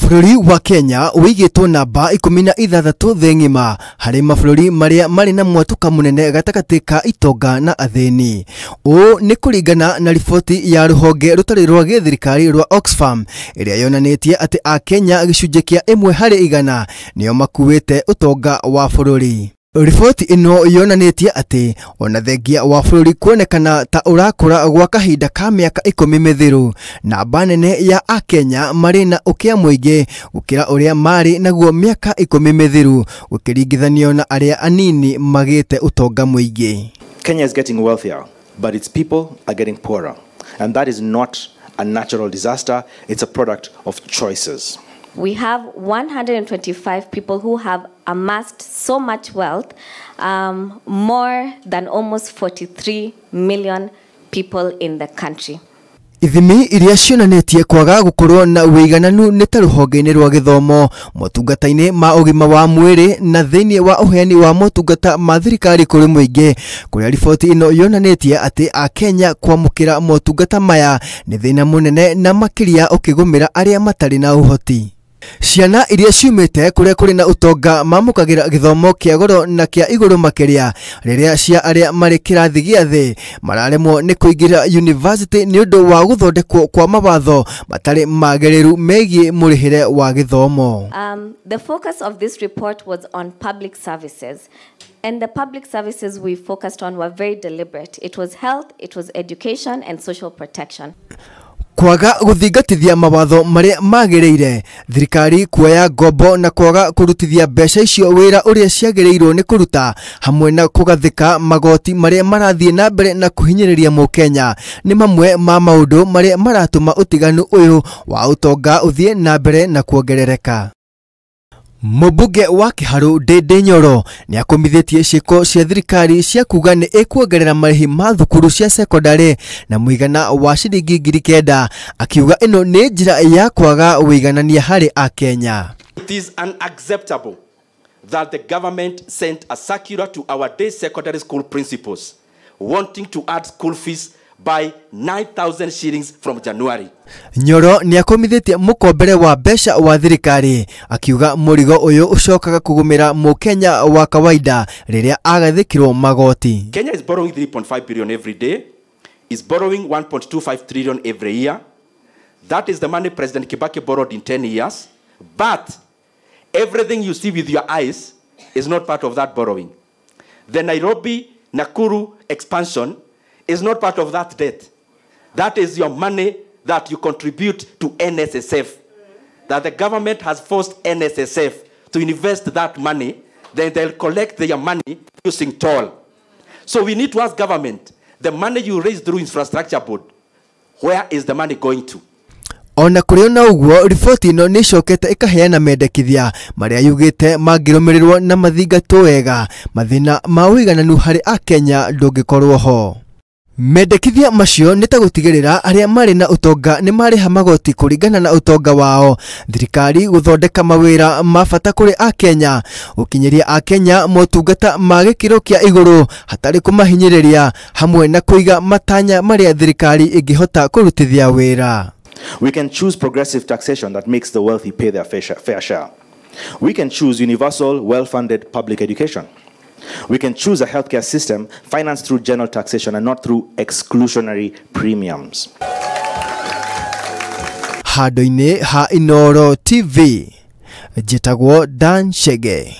Bũrũri wa Kenya ũigĩtwo namba 16 thĩ ng'ima harĩ mabũrũri marĩa marĩ na mwatũka mũnene gatagatĩ ka itonga na athĩni. Ũũ nĩ kũringana na riboti ya rũhonge rũtarĩ rwa gĩthirikari rwa Oxfam ĩrĩa yonanĩtie atĩ Akenya gĩcunjĩ kĩa 1 harĩ 100 nĩo makuĩte ũtonga wa bũrũri. Riboti ĩno yonanĩtie atĩ ona thengia wa bũrũri kuonekana ta ũrakũra gwa kahinda ka mĩaka 10 mĩthiru, namba nene ya Akenya marĩ na ũkĩa mũingĩ gũkĩra ũrĩa marĩ naguo mĩaka 10 mĩthiru gũkĩringithanio na arĩa anini magĩte ũtonga mũingĩ. Kenya is getting wealthier, but its people are getting poorer. And that is not a natural disaster, it's a product of choices. We have 125 people who have amassed so much wealth, more than almost 43 million people in the country. Ithimi iria cionanĩtie kwaga gũkorwo na ũigananu nĩ ta rũhonge-inĩ rwa gĩthomo, motungata-inĩ ma ũgima wa mwĩrĩ na thĩinĩ wa ũheani wa motungata ma thirikari kũrĩ mũingĩ, kũrĩa riboti ĩno yonanĩtie atĩ Akenya kwamũkĩra motungata maya nĩ thĩna mũnene na makĩria ũkĩgũmĩra arĩa matarĩ na ũhoti. Ciana iria ciumĩte kũrĩa kũrĩ na ũtonga mamũkagĩra gĩthomo kĩa goro na kĩa igũrũ makĩria rĩrĩa cia arĩa marĩ kĩrathi gĩa thĩ mararemwo nĩ kũingĩra university nĩ ũndũ wa gũthondekwo kwa mawatho matarĩ magĩrĩru megiĩ mũrĩhĩre wa gĩthomo. The focus of this report was on public services. And the public services we focused on were very deliberate. It was health, it was education, and social protection. Kwaga gũthingatithia mawatho marĩa magĩrĩire, thirikari kuoya ngombo na kwaga kũrutithia mbeca icio wĩra ũrĩa ciagĩrĩirwo nĩ kũruta, hamwe na kũgathĩka magoti marĩa marathiĩ na mbere na kũhinyĩrĩria mũkenya nĩ mamwe ma maũndũ marĩa maratũma ũtiganu ũyũ wa ũtonga ũthiĩ na mbere na kuongerereka. Mũmbunge wa Kĩharũ Ndindi Nyoro nĩ akũmithĩtie ciĩko cia thirikari cia kuga nĩ ĩkuongerera marĩhi ma thukuru cia sekondarĩ na mũigana wa ciringi 9,000, akiuga ĩno nĩ njĩra ya kwaga ũiganania harĩ Akenya. It is unacceptable that the government sent a circular to our day secondary school principals wanting to add school fees by 9,000 shillings from January. Nyoro nĩ akomithĩtie mũkombere wa mbeca wa thirikari akiuga mũrigo ũyũ ũcokaga kũgũmĩra mũkenya wa kawaida rĩrĩa agathĩkirwo magoti. Kenya is borrowing 3.5 billion every day, is borrowing 1.25 trillion every year. That is the money President Kibaki borrowed in 10 years. But everything you see with your eyes is not part of that borrowing. The Nairobi Nakuru expansion is not part of that debt. That is your money that you contribute to NSSF. That the government has forced NSSF to invest that money, then they'll collect their money using toll. So we need to ask government, the money you raise through infrastructure board, where is the money going to? Ona kũrĩ na ũguo, riboti ĩno nĩ ĩcokete ĩkaheana mendekithia marĩa yugĩte mangĩrũmĩrĩrwo na mathingatwo wega, mathĩna ma ũigananu harĩ Akenya ndũngĩkorwo ho. Mendekithia macio nĩ ta gũtigĩrĩra arĩa marĩ na ũtonga nĩ marĩha magoti kũringana na ũtonga wao, thirikari gũthondeka mawĩra ma bata kũrĩ Akenya, gũkinyĩria Akenya motungata ma gĩkĩro kĩa igũrũ hatarĩ kũmahinyĩrĩria, hamwe na kũiga matanya marĩa thirikari ĩngĩhota kũrutithia wĩra. We can choose progressive taxation that makes the wealthy pay their fair share. We can choose universal, well-funded public education. We can choose a healthcare system financed through general taxation and not through exclusionary premiums. Handũ-inĩ ha Inooro TV, njĩtagwo Dan Chege.